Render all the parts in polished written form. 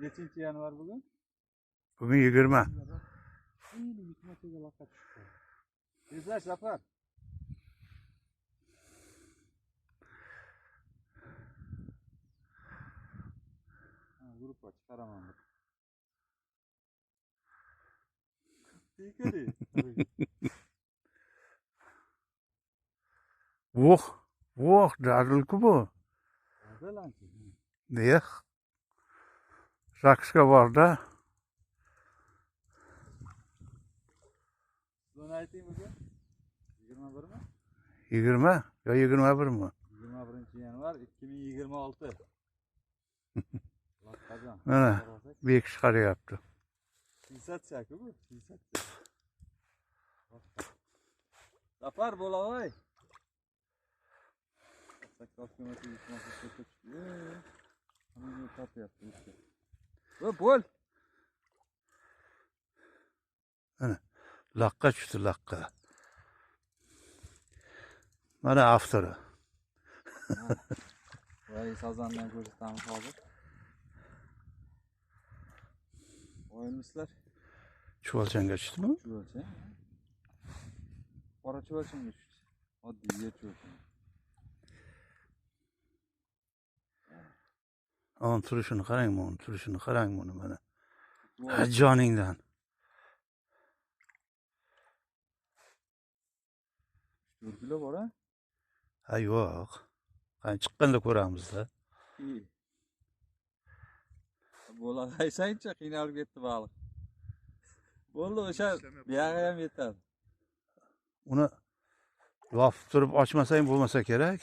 Nechinchi yanvar bugun? Bugun 20. Yutmachaga laqqa tushdi. Tezlash, Zafar. Gruppa chiqaraman bir. Voh, voh, dadil-ku bu. Dadil ancha. Nex. Zakska bor-da. Buni ayting bugun. 21 mi? 20 yo 21 mi? 21 yanvar 2026. Mana bek chiqaryapti. Sensatsiya-ku bu, sensatsiya. Zafar bo'lavoy. Bo'l. Mana laqqa tushdi, laqqa. Mana avtori. Voy, sazandan ko'rsatamiz hozir. O'yinmisizlar? Chuvalchangga tushdimi? Chuvalchang. Qora chuvalchangga tushdi. Oddiy yer chuvalchang. Onun turishini qarang, buni turishini qarang buni mana. Ha, joningdan. 4 kilo bor a? Ha, yo'q. Qani chiqqanda ko'ramiz-da. Bo'ladi, qiynalib ketdi baliq. Bo'ldi, o'sha buyog'i ham yetadi. Uni yopib turib ochmasang bo'lmasa kerak.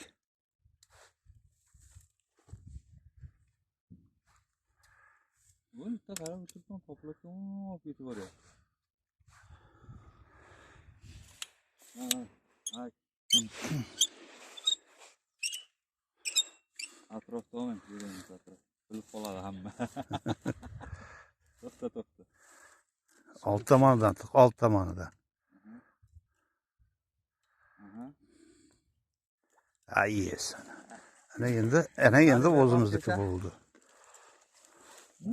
Bu bitta qarab o'tiribman, poplakka olib ketib boryapti. Ha. Atrofda olmang, yuramiz atrof. Bilib qoladi hamma. To'xta, to'xta. Alt tomonidan, alt tomonidan. Ay, yesin. Ana endi o'zimizniki bo'ldi.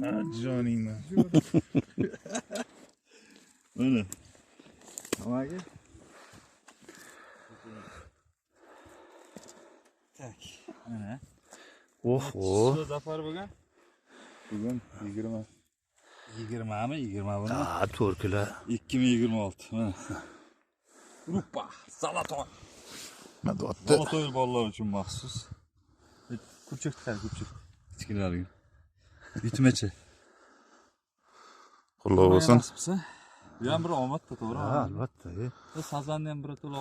Ha, joningdan. Mana. Nimaga? Tak, mana. Oh, oh. Zafar bugun? Bugun 20. 20 mi? 21 mi? Ha, 4 kilo. 2026. Mana. Gruppa, Zalatoy. Madotda. Zalatoy bolalar uchun maxsus. Kurchak tiqar, kurchak. Kichkinalarga. Yutmachi. Qulluq bo'lsin. Bu ham bir omadda, to'g'rimi? Ha, albatta. Sazanni ham bir to'la